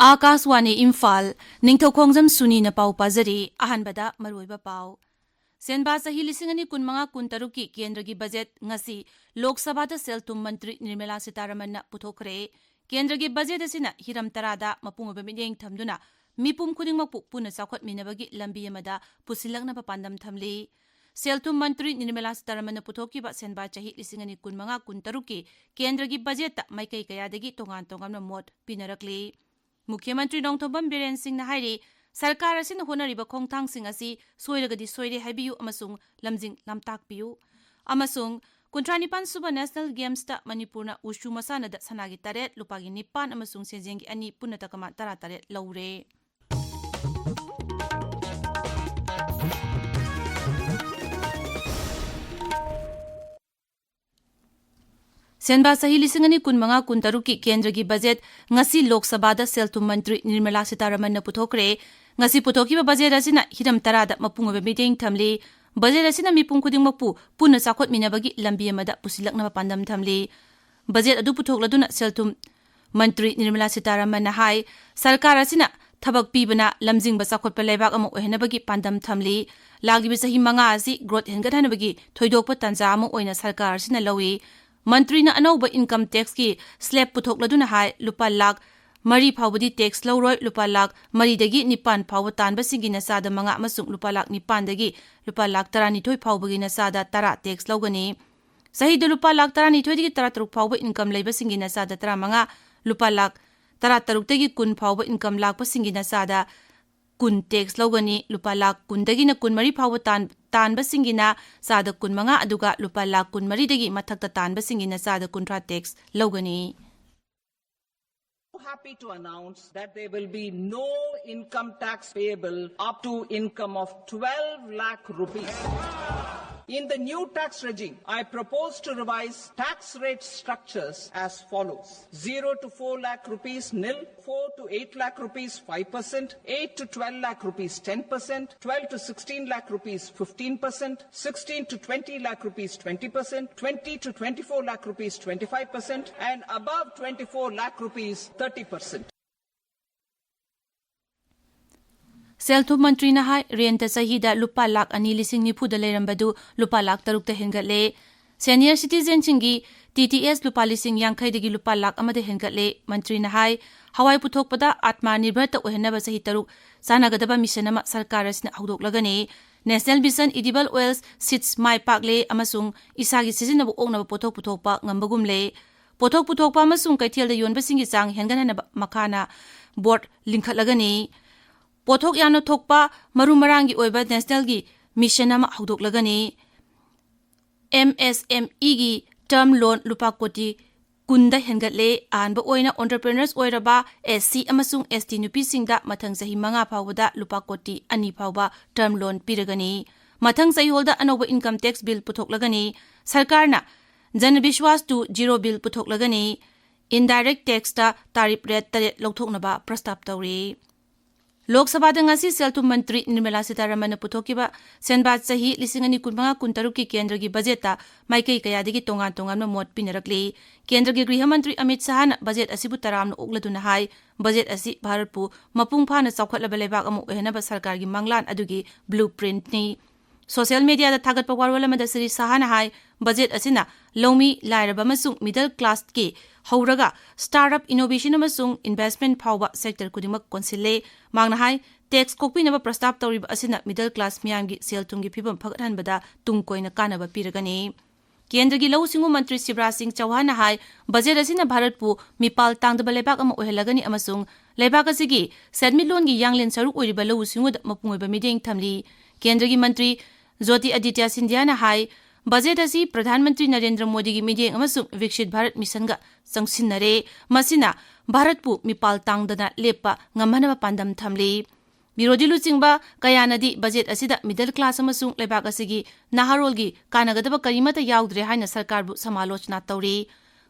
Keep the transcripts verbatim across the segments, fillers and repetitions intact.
ꯑꯥꯀꯥꯁꯋꯥꯅꯤ ꯏꯝꯐꯥꯜ, ꯅꯤꯡꯊꯧꯈꯣꯡꯖꯝ ꯁꯨꯅꯤꯅ ꯄꯥꯎ ꯄꯥꯖꯔꯤ꯫ ꯑꯍꯥꯟꯕꯗ ꯃꯔꯨꯑꯣꯏꯕ ꯄꯥꯎ꯫ ꯁꯦꯟꯕꯥ ꯆꯍꯤ ꯂꯤꯁꯤꯡ ꯑꯅꯤ ꯀꯨꯟꯃꯉꯥ ꯀꯨꯟꯇꯔꯨꯛꯀꯤ ꯀꯦꯟꯗ꯭ꯔꯒꯤ ꯕꯖꯦꯠ ꯉꯁꯤ ꯂꯣꯛ ꯁꯚꯥꯗ ꯁꯦꯜ ꯊꯨꯝ ꯃꯟꯇ꯭ꯔꯤ ꯅꯤꯔꯃꯂꯥ ꯁꯤꯇꯥꯔꯥꯃꯟꯅ ꯄꯨꯊꯣꯛꯈ꯭ꯔꯦ꯫ ꯀꯦꯟꯗ꯭ꯔꯒꯤ ꯕꯖꯦꯠ ꯑꯁꯤꯅ ꯍꯤꯔꯝ ꯇꯔꯥꯗ ꯃꯄꯨꯡ ꯑꯣꯏꯕ ꯃꯤꯠꯌꯦꯡ ꯊꯝꯗꯨꯅ ꯃꯤꯄꯨꯝ ꯈꯨꯗꯤꯡꯃꯛꯄꯨ ꯄꯨꯟꯅ ꯆꯥꯎꯈꯠꯃꯤꯟꯅꯕꯒꯤ ꯂꯝꯕꯤ ꯑꯃꯗ ꯄꯨꯁꯤꯜꯂꯛꯅꯕ ꯄꯥꯟꯗꯝ ꯊꯝꯂꯤ꯫ ꯁꯦꯜ ꯊꯨꯝ ꯃꯟꯇ꯭ꯔꯤ ꯅꯤꯔꯃꯂꯥ ꯁꯤꯇꯥꯔꯥꯃꯟꯅ ꯄꯨꯊꯣꯛꯈꯤꯕ ꯁꯦꯟꯕꯥ ꯆꯍꯤ ꯂꯤꯁꯤꯡ ꯑꯅꯤ ꯀꯨꯟꯃꯉꯥ ꯀꯨꯟꯇꯔꯨꯛꯀꯤ ꯀꯦꯟꯗ꯭ꯔꯒꯤ ꯕꯖꯦꯠꯇ ꯃꯥꯏꯀꯩ ꯀꯌꯥꯗꯒꯤ ꯇꯣꯉꯥꯟ ꯇꯣꯉꯥꯟꯕ ꯃꯣꯠ ꯄꯤꯅꯔꯛꯂꯤ꯫ ꯃꯨꯈ꯭ꯌ ꯃꯟꯇ꯭ꯔꯤ ꯅꯣꯡꯊꯣꯝꯕꯝ ꯕꯤꯔꯦꯟ ꯁꯤꯡꯅ ꯍꯥꯏꯔꯤ, ꯁꯔꯀꯥꯔ ꯑꯁꯤꯅ ꯍꯣꯠꯅꯔꯤꯕ ꯈꯣꯡꯊꯥꯡꯁꯤꯡ ꯑꯁꯤ ꯁꯣꯏꯔꯒꯗꯤ ꯁꯣꯏꯔꯦ ꯍꯥꯏꯕꯤꯌꯨ ꯑꯃꯁꯨꯡ ꯂꯝꯖꯤꯡ ꯂꯝꯇꯥꯛꯄꯤꯌꯨ꯫ ꯑꯃꯁꯨꯡ ꯀꯨꯟꯊ꯭ꯔꯥ ꯅꯤꯄꯥꯟ ꯁꯨꯕ ꯅꯦꯁꯅꯦꯜ ꯒꯦꯝꯁꯇ ꯃꯅꯤꯄꯨꯔꯅ ꯋꯨꯁꯨ ꯃꯁꯥꯟꯅꯗ ꯁꯅꯥꯒꯤ ꯇꯔꯦꯠ, ꯂꯨꯄꯥꯒꯤ ꯅꯤꯄꯥꯟ ꯑꯃꯁꯨꯡ ꯁꯦꯟꯖꯦꯡꯒꯤ ꯑꯅꯤ, ꯄꯨꯟꯅ ꯇꯀꯃꯥꯟ ꯇꯔꯥꯇꯔꯦꯠ ꯂꯧꯔꯦ꯫ ꯁꯦꯟꯕꯥ ꯆꯍꯤ ꯂꯤꯁꯤꯡ ꯑꯅꯤ ꯀꯨꯟꯃꯉꯥ ꯀꯨꯟꯇꯔꯨꯛꯀꯤ ꯀꯦꯟꯗ꯭ꯔꯒꯤ ꯕꯖꯦꯠ ꯉꯁꯤ ꯂꯣꯛ ꯁꯚꯥꯗ ꯁꯦꯜ ꯊꯨꯝ ꯃꯟꯇ꯭ꯔꯤ ꯅꯤꯔꯃꯂꯥ ꯁꯤꯇꯥꯔꯥꯃꯟꯅ ꯄꯨꯊꯣꯛꯈ꯭ꯔꯦ꯫ ꯉꯁꯤ ꯄꯨꯊꯣꯛꯈꯤꯕ ꯕꯖꯦꯠ ꯑꯁꯤꯅ ꯍꯤꯔꯝ ꯇꯔꯥꯗ ꯃꯄꯨꯡ ꯑꯣꯏꯕ ꯃꯤꯠꯌꯦꯡ ꯊꯝꯂꯤ꯫ ꯕꯖꯦꯠ ꯑꯁꯤꯅ ꯃꯤꯄꯨꯝ ꯈꯨꯗꯤꯡꯃꯛꯄꯨ ꯄꯨꯟꯅ ꯆꯥꯎꯈꯠꯃꯤꯟꯅꯕꯒꯤ ꯂꯝꯕꯤ ꯑꯃꯗ ꯄꯨꯁꯤꯜꯂꯛꯅꯕ ꯄꯥꯟꯗꯝ ꯊꯝꯂꯤ꯫ ꯕꯖꯦꯠ ꯑꯗꯨ ꯄꯨꯊꯣꯛꯂꯗꯨꯅ ꯁꯦꯜ ꯊꯨꯝ ꯃꯟꯇ꯭ꯔꯤ ꯅꯤꯔꯃꯂꯥ ꯁꯤꯇꯥꯔꯥꯃꯟꯅ ꯍꯥꯏ, ꯁꯔꯀꯥꯔ ꯑꯁꯤꯅ ꯊꯕꯛ ꯄꯤꯕꯅ ꯂꯝꯖꯤꯡꯕ ꯆꯥꯎꯈꯠꯄ ꯂꯩꯕꯥꯛ ꯑꯃ ꯑꯣꯏꯍꯟꯅꯕꯒꯤ ꯄꯥꯟꯗꯝ ꯊꯝꯂꯤ꯫ ꯂꯥꯛꯂꯤꯕ ꯆꯍꯤ ꯃꯉꯥ ꯑꯁꯤ ꯒ꯭ꯔꯣꯠ ꯍꯦꯟꯒꯠꯍꯟꯅꯕꯒꯤ ꯊꯣꯏꯗꯣꯛꯄ ꯇꯥꯟꯖꯥ ꯑꯃ ꯑꯣꯏꯅ ꯁꯔꯀꯥꯔ ꯑꯁꯤꯅ ꯂꯧꯏ꯫ ꯃꯟꯇ꯭ꯔꯤꯅ ꯑꯅꯧꯕ ꯏꯟꯀꯝ ꯇꯦꯛꯁꯀꯤ ꯁ꯭ꯂꯦꯕ ꯄꯨꯊꯣꯛꯂꯗꯨꯅ ꯍꯥꯏ, ꯂꯨꯄꯥ ꯂꯥꯈ ꯃꯔꯤ ꯐꯥꯎꯕꯗꯤ ꯇꯦꯛꯁ ꯂꯧꯔꯣꯏ, ꯂꯨꯄꯥ ꯂꯥꯈ ꯃꯔꯤꯗꯒꯤ ꯅꯤꯄꯥꯟ ꯐꯥꯎꯕ ꯇꯥꯟꯕꯁꯤꯡꯒꯤꯅ ꯆꯥꯗ ꯃꯉꯥ ꯑꯃꯁꯨꯡ ꯂꯨꯄꯥ ꯂꯥꯈ ꯅꯤꯄꯥꯟꯗꯒꯤ ꯂꯨꯄꯥ ꯂꯥꯈ ꯇꯔꯥꯅꯤꯊꯣꯏ ꯐꯥꯎꯕꯒꯤꯅ ꯆꯥꯗ ꯇꯔꯥ ꯇꯦꯛꯁ ꯂꯧꯒꯅꯤ꯫ ꯆꯍꯤꯗ ꯂꯨꯄꯥ ꯂꯥꯈ ꯇꯔꯥꯅꯤꯊꯣꯏꯗꯒꯤ ꯇꯔꯥꯇꯔꯨꯛ ꯐꯥꯎꯕ ꯏꯟꯀꯝ ꯂꯩꯕꯁꯤꯡꯒꯤꯅ ꯆꯥꯗ ꯇꯔꯥꯃꯉꯥ, ꯂꯨꯄꯥ ꯂꯥꯈ ꯇꯔꯥꯇꯔꯨꯛꯇꯒꯤ ꯀꯨꯟ ꯐꯥꯎꯕ ꯏꯟꯀꯝ ꯂꯥꯛꯄꯁꯤꯡꯒꯤꯅ ꯆꯥꯗ ꯀꯨꯟ ꯇꯦꯛꯁ ꯂꯧꯒꯅꯤ, ꯂꯨꯄꯥ ꯂꯥꯈ ꯀꯨꯟꯗꯒꯤꯅ ꯀꯨꯟꯃꯔꯤ ꯐꯥꯎꯕ ꯇꯥꯟ-, ꯇꯥꯟꯕꯁꯤꯡꯒꯤꯅ ꯆꯥꯗ ꯀꯨꯟꯃꯉꯥ, ꯑꯗꯨꯒ ꯂꯨꯄꯥ ꯂꯥꯈ ꯀꯨꯟꯃꯔꯤꯗꯒꯤ ꯃꯊꯛꯇ ꯇꯥꯟꯕꯁꯤꯡꯒꯤꯅ ꯆꯥꯗ ꯀꯨꯟꯊ꯭ꯔꯥ ꯇꯦꯛꯁ ꯂꯧꯒꯅꯤ꯫ Happy to announce that there will be no income tax payable up to income of twelve lakh rupees. In the new tax regime, I propose to revise tax rate structures as follows: zero to four lakh rupees, nil; four to eight lakh rupees, five percent; eight to twelve lakh rupees, ten percent; twelve to sixteen lakh rupees, fifteen percent; sixteen to twenty lakh rupees, twenty percent; twenty to twenty-four lakh rupees, twenty-five percent; and above twenty-four lakh rupees, thirty percent. ꯁꯦꯜ ꯊꯨꯝ ꯃꯟꯇ꯭ꯔꯤꯅ ꯍꯥꯏ, rent ꯆꯍꯤꯗ ꯂꯨꯄꯥ ꯂꯥꯈ ꯑꯅꯤ ꯂꯤꯁꯤꯡ ꯅꯤꯐꯨꯗ ꯂꯩꯔꯝꯕꯗꯨ ꯂꯨꯄꯥ ꯂꯥꯈ ꯇꯔꯨꯛꯇ ꯍꯦꯟꯒꯠꯂꯦ꯫ Senior ꯁꯤꯇꯤꯖꯦꯟꯁꯤꯡꯒꯤ T T ꯑꯦꯁ ꯂꯨꯄꯥ ꯂꯤꯁꯤꯡ ꯌꯥꯡꯈꯩꯗꯒꯤ ꯂꯨꯄꯥ ꯂꯥꯈ ꯑꯃꯗ ꯍꯦꯟꯒꯠꯂꯦ꯫ ꯃꯟꯇ꯭ꯔꯤꯅ ꯍꯥꯏ, ꯍꯋꯥꯏ ꯄꯨꯊꯣꯛꯄꯗ ꯑꯥꯠꯃ ꯅꯤꯔꯚꯔꯇ ꯑꯣꯏꯍꯟꯅꯕ ꯆꯍꯤ ꯇꯔꯨꯛ ꯆꯥꯟꯅꯒꯗꯕ ꯃꯤꯁꯟ ꯑꯃ ꯁꯔꯀꯥꯔ ꯑꯁꯤꯅ ꯍꯧꯗꯣꯛꯂꯒꯅꯤ꯫ National Vision Edible Oil Seeds ꯃꯥꯏ ꯄꯥꯛꯂꯦ ꯑꯃꯁꯨꯡ ꯏꯁꯥꯒꯤ ꯁꯤꯖꯤꯟꯅꯕ ꯑꯣꯛꯅꯕ ꯄꯣꯠꯊꯣꯛ ꯄꯨꯊꯣꯛꯄ ꯉꯝꯕꯒꯨꯝꯂꯦ꯫ ꯄꯣꯠꯊꯣꯛ ꯄꯨꯊꯣꯛꯄ ꯑꯃꯁꯨꯡ ꯀꯩꯊꯦꯜꯗ ꯌꯣꯟꯕꯁꯤꯡꯒꯤ ꯆꯥꯡ ꯍꯦꯟꯒꯠꯍꯟꯅꯕ ꯃꯈꯥꯅ ꯕꯣꯔꯗ ꯂꯤꯡꯈꯠꯂꯒꯅꯤ꯫ ꯄꯣꯠꯊꯣꯛ ꯌꯥꯝꯅ ꯊꯣꯛꯄ ꯃꯔꯨ ꯃꯔꯥꯡꯒꯤ ꯑꯣꯏꯕ ꯅꯦꯁꯅꯦꯜꯒꯤ ꯃꯤꯁꯟ ꯑꯃ ꯍꯧꯗꯣꯛꯂꯒꯅꯤ꯫ ꯑꯦꯝ ꯑꯦꯁ ꯑꯦꯝ ꯏꯒꯤ ꯇꯔꯝ ꯂꯣꯟ ꯂꯨꯄꯥ ꯀꯣꯇꯤ ꯀꯨꯟꯗ ꯍꯦꯟꯒꯠꯂꯦ꯫ ꯑꯍꯥꯟꯕ ꯑꯣꯏꯅ ꯑꯣꯟꯇꯔꯄ꯭ꯔꯦꯅꯔꯁ ꯑꯣꯏꯔꯕ ꯑꯦꯁ ꯁꯤ ꯑꯃꯁꯨꯡ ꯑꯦꯁ ꯇꯤ ꯅꯨꯄꯤꯁꯤꯡꯗ ꯃꯊꯪ ꯆꯍꯤ ꯃꯉꯥ ꯐꯥꯎꯕꯗ ꯂꯨꯄꯥ ꯀꯣꯇꯤ ꯑꯅꯤ ꯐꯥꯎꯕ ꯇꯔꯝ ꯂꯣꯟ ꯄꯤꯔꯒꯅꯤ꯫ ꯃꯊꯪ ꯆꯌꯣꯜꯗ ꯑꯅꯧꯕ ꯏꯟꯀꯝ ꯇꯦꯛꯁ ꯕꯤꯜ ꯄꯨꯊꯣꯛꯂꯒꯅꯤ꯫ ꯁꯔꯀꯥꯔꯅ ꯖꯅ ꯕꯤꯁ꯭ꯋꯥꯁ ꯇꯨ ꯖꯤꯔꯣ ꯕꯤꯜ ꯄꯨꯊꯣꯛꯂꯒꯅꯤ꯫ ꯏꯟꯗꯥꯏꯔꯦꯛ ꯇꯦꯛꯁꯇ ꯇꯥꯔꯤꯐ ꯔꯦꯠ ꯇꯔꯦꯠ ꯂꯧꯊꯣꯛꯅꯕ ꯄ꯭ꯔꯁꯇꯥꯞ ꯇꯧꯔꯤ꯫ ꯂꯣꯛ ꯁꯚꯥꯗ ꯉꯁꯤ ꯁꯦꯜ ꯊꯨꯝ ꯃꯟꯇ꯭ꯔꯤ ꯅꯤꯔꯃꯂꯥ ꯁꯤꯇꯥꯔꯥꯃꯟꯅ ꯄꯨꯊꯣꯛꯈꯤꯕ ꯁꯦꯟꯕꯥ ꯆꯍꯤ ꯂꯤꯁꯤꯡ ꯑꯅꯤ ꯀꯨꯟꯃꯉꯥ ꯀꯨꯟꯇꯔꯨꯛꯀꯤ ꯀꯦꯟꯗ꯭ꯔꯒꯤ ꯕꯖꯦꯠꯇ ꯃꯥꯏꯀꯩ ꯀꯌꯥꯗꯒꯤ ꯇꯣꯉꯥꯟ ꯇꯣꯉꯥꯟꯕ ꯃꯣꯠ ꯄꯤꯅꯔꯛꯂꯤ꯫ ꯀꯦꯟꯗ꯭ꯔꯒꯤ ꯒ꯭ꯔꯤꯍ ꯃꯟꯇ꯭ꯔꯤ ꯑꯃꯤꯠ ꯁꯍꯥꯅ ꯕꯖꯦꯠ ꯑꯁꯤꯕꯨ ꯇꯔꯥꯝꯅ ꯑꯣꯛꯂꯗꯨꯅ ꯍꯥꯏ, ꯕꯖꯦꯠ ꯑꯁꯤ ꯚꯥꯔꯠꯄꯨ ꯃꯄꯨꯡ ꯐꯥꯅ ꯆꯥꯎꯈꯠꯂꯕ ꯂꯩꯕꯥꯛ ꯑꯃ ꯑꯣꯏꯍꯟꯅꯕ ꯁꯔꯀꯥꯔꯒꯤ ꯃꯪꯂꯥꯟ ꯑꯗꯨꯒꯤ ꯕ꯭ꯂꯨ ꯄ꯭ꯔꯤꯟꯠꯅꯤ꯫ ꯁꯣꯁꯤꯌꯦꯜ ꯃꯤꯗꯤꯌꯥꯗ ꯊꯥꯒꯠꯄ ꯋꯥꯔꯣꯜ ꯑꯃꯗ ꯁ꯭ꯔꯤ ꯁꯍꯥꯅ ꯍꯥꯏ, ꯕꯖꯦꯠ ꯑꯁꯤꯅ ꯂꯧꯃꯤ, ꯂꯥꯏꯔꯕ ꯑꯃꯁꯨꯡ ꯃꯤꯗꯜ ꯀ꯭ꯂꯥꯁꯀꯤ ꯍꯧꯔꯒ ꯁ꯭ꯇꯥꯔꯠ ꯑꯞ, ꯏꯅꯣꯚꯦꯁꯟ ꯑꯃꯁꯨꯡ ꯏꯟꯚꯦꯁ꯭ꯠꯃꯦꯟꯠ ꯐꯥꯎꯕ ꯁꯦꯛꯇꯔ ꯈꯨꯗꯤꯡꯃꯛ ꯀꯣꯟꯁꯤꯜꯂꯦ꯫ ꯃꯍꯥꯛꯅ ꯍꯥꯏ, ꯇꯦꯛꯁ ꯀꯣꯛꯄꯤꯅꯕ ꯄ꯭ꯔꯁꯇꯥꯞ ꯇꯧꯔꯤꯕ ꯑꯁꯤꯅ ꯃꯤꯗꯜ ꯀ꯭ꯂꯥꯁ ꯃꯤꯌꯥꯝꯒꯤ ꯁꯦꯜ ꯊꯨꯝꯒꯤ ꯐꯤꯕꯝ ꯐꯒꯠꯍꯟꯕꯗ ꯇꯨꯡ ꯀꯣꯏꯅ ꯀꯥꯟꯅꯕ ꯄꯤꯔꯒꯅꯤ꯫ ꯀꯦꯟꯗ꯭ꯔꯒꯤ ꯂꯧꯎ ꯁꯤꯡꯎ ꯃꯟꯇ꯭ꯔꯤ ꯁꯤꯕꯔꯥꯖ ꯁꯤꯡ ꯆꯧꯍꯥꯟꯅ ꯍꯥꯏ, ꯕꯖꯦꯠ ꯑꯁꯤꯅ ꯚꯥꯔꯠꯄꯨ ꯃꯤꯄꯥꯜ ꯇꯥꯡꯗꯕ ꯂꯩꯕꯥꯛ ꯑꯃ ꯑꯣꯏꯍꯜꯂꯒꯅꯤ ꯑꯃꯁꯨꯡ ꯂꯩꯕꯥꯛ ꯑꯁꯤꯒꯤ ꯁꯦꯟꯃꯤꯠꯂꯣꯟꯒꯤ ꯌꯥꯡꯂꯦꯟ ꯁꯔꯨꯛ ꯑꯣꯏꯔꯤꯕ ꯂꯧꯎ ꯁꯤꯡꯎꯗ ꯃꯄꯨꯡ ꯑꯣꯏꯕ ꯃꯤꯠꯌꯦꯡ ꯊꯝꯂꯤ꯫ ꯀꯦꯟꯗ꯭ꯔꯒꯤ ꯃꯟꯇ꯭ꯔꯤ ꯖꯣꯇꯤ ꯑꯗꯤꯇ꯭ꯌ ꯁꯤꯟꯙꯤꯌꯥꯅ ꯍꯥꯏ, ꯕꯖꯦꯠ ꯑꯁꯤ ꯄ꯭ꯔꯙꯥꯟ ꯃꯟꯇ꯭ꯔꯤ ꯅꯔꯦꯟꯗ꯭ꯔ ꯃꯣꯗꯤꯒꯤ ꯃꯤꯠꯌꯦꯡ ꯑꯃꯁꯨꯡ ꯚꯤꯛꯁꯤꯠ ꯚꯥꯔꯠ ꯃꯤꯁꯟꯒ ꯆꯪꯁꯤꯟꯅꯔꯦ꯫ ꯃꯁꯤꯅ ꯚꯥꯔꯠꯄꯨ ꯃꯤꯄꯥꯜ ꯇꯥꯡꯗꯅ ꯂꯦꯞꯄ ꯉꯝꯍꯟꯅꯕ ꯄꯥꯟꯗꯝ ꯊꯝꯂꯤ꯫ ꯕꯤꯔꯣꯙꯤ ꯂꯨꯆꯤꯡꯕ ꯀꯌꯥꯅꯗꯤ ꯕꯖꯦꯠ ꯑꯁꯤꯗ ꯃꯤꯗꯜ ꯀ꯭ꯂꯥꯁ ꯑꯃꯁꯨꯡ ꯂꯩꯕꯥꯛ ꯑꯁꯤꯒꯤ ꯅꯍꯥꯔꯣꯜꯒꯤ ꯀꯥꯟꯅꯒꯗꯕ ꯀꯔꯤꯃꯠꯇ ꯌꯥꯎꯗ꯭ꯔꯦ ꯍꯥꯏꯅ ꯁꯔꯀꯥꯔꯕꯨ ꯁꯃꯥꯂꯣꯆꯅꯥ ꯇꯧꯔꯤ꯫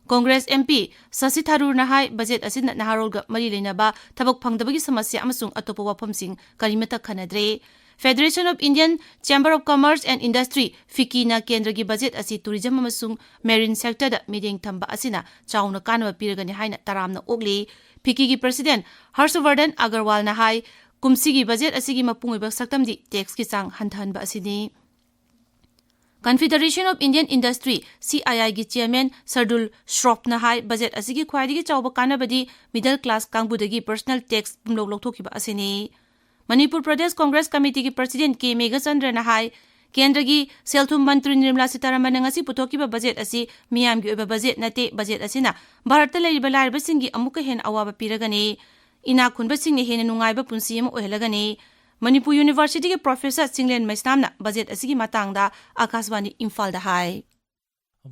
ꯀꯣꯡꯒ꯭ꯔꯦꯁ ꯑꯦꯝ ꯄꯤ ꯁꯁꯤ ꯊꯔꯨꯔꯅ ꯍꯥꯏ, ꯕꯖꯦꯠ ꯑꯁꯤꯅ ꯅꯍꯥꯔꯣꯜꯒ ꯃꯔꯤ ꯂꯩꯅꯕ ꯊꯕꯛ ꯐꯪꯗꯕꯒꯤ ꯁꯃꯁ꯭ꯌꯥ ꯑꯃꯁꯨꯡ ꯑꯇꯣꯞꯄ ꯋꯥꯐꯝꯁꯤꯡ ꯀꯔꯤꯃꯠꯇ ꯈꯟꯅꯗ꯭ꯔꯦ꯫ Federation of Indian Chamber of Commerce and Industry, ꯐꯤꯀꯤꯅ ꯀꯦꯟꯗ꯭ꯔꯒꯤ ꯕꯖꯦꯠ ꯑꯁꯤ ꯇꯨꯔꯤꯖꯝ ꯑꯃꯁꯨꯡ ꯃꯦꯔꯤꯟ ꯁꯦꯛꯇꯔꯗ ꯃꯤꯠꯌꯦꯡ ꯊꯝꯕ ꯑꯁꯤꯅ ꯆꯥꯎꯅ ꯀꯥꯟꯅꯕ ꯄꯤꯔꯒꯅꯤ ꯍꯥꯏꯅ ꯇꯔꯥꯝꯅ ꯑꯣꯛꯂꯤ꯫ ꯐꯤꯀꯤꯒꯤ ꯄ꯭ꯔꯁꯤꯗꯦꯟꯠ ꯍꯔꯁ ꯋꯔꯙꯟ ꯑꯒꯔꯋꯥꯜꯅ ꯍꯥꯏ, ꯀꯨꯝꯁꯤꯒꯤ ꯕꯖꯦꯠ ꯑꯁꯤꯒꯤ ꯃꯄꯨꯡ ꯑꯣꯏꯕ ꯁꯛꯇꯝꯗꯤ ꯇꯦꯛꯁꯀꯤ ꯆꯥꯡ ꯍꯟꯊꯍꯟꯕ ꯑꯁꯤꯅꯤ꯫ Confederation of Indian Industry, C I I ꯒꯤ chairman ꯁꯔꯗꯨꯜ ꯁ꯭ꯔꯣꯐꯅ ꯍꯥꯏ, ꯕꯖꯦꯠ ꯑꯁꯤꯒꯤ ꯈ꯭ꯋꯥꯏꯗꯒꯤ ꯆꯥꯎꯕ ꯀꯥꯟꯅꯕꯗꯤ middle class ꯀꯥꯡꯕꯨꯗꯒꯤ personal tax ꯄꯨꯝꯂꯧ ꯂꯧꯊꯣꯛꯈꯤꯕ ꯑꯁꯤꯅꯤ꯫ ꯃꯅꯤꯄꯨꯔ ꯄ꯭ꯔꯗꯦꯁ ꯀꯣꯡꯒ꯭ꯔꯦꯁ ꯀꯃꯤꯇꯤꯒꯤ president ꯀꯦ ꯃꯦꯘꯆꯟꯗ꯭ꯔꯅ ꯍꯥꯏ, ꯀꯦꯟꯗ꯭ꯔꯒꯤ ꯁꯦꯜ ꯊꯨꯝ ꯃꯟꯇ꯭ꯔꯤ ꯅꯤꯔꯃꯂꯥ ꯁꯤꯇꯥꯔꯥꯃꯟꯅ ꯉꯁꯤ ꯄꯨꯊꯣꯛꯈꯤꯕ ꯕꯖꯦꯠ ꯑꯁꯤ ꯃꯤꯌꯥꯝꯒꯤ ꯑꯣꯏꯕ ꯕꯖꯦꯠ ꯅꯠꯇꯦ꯫ ꯕꯖꯦꯠ ꯑꯁꯤꯅ ꯚꯥꯔꯠꯇ ꯂꯩꯔꯤꯕ ꯂꯥꯏꯔꯕꯁꯤꯡꯒꯤ ꯑꯃꯨꯛꯀ ꯍꯦꯟꯅ ꯑꯋꯥꯕ ꯄꯤꯔꯒꯅꯤ꯫ ꯏꯅꯥꯛ ꯈꯨꯟꯕꯁꯤꯡꯅ ꯍꯦꯟꯅ ꯅꯨꯡꯉꯥꯏꯕ ꯄꯨꯟꯁꯤ ꯑꯃ ꯑꯣꯏꯍꯜꯂꯒꯅꯤ꯫ ꯃꯅꯤꯄꯨꯔ ꯌꯨꯅꯤꯚꯔꯁꯤꯇꯤꯒꯤ professor ꯆꯤꯡꯂꯦꯟ ꯃꯩꯁꯅꯥꯝꯅ ꯕꯖꯦꯠ ꯑꯁꯤꯒꯤ ꯃꯇꯥꯡꯗ ꯑꯀꯥꯁꯕꯥꯅꯤ ꯏꯝꯐꯥꯜꯗ ꯍꯥꯏ꯫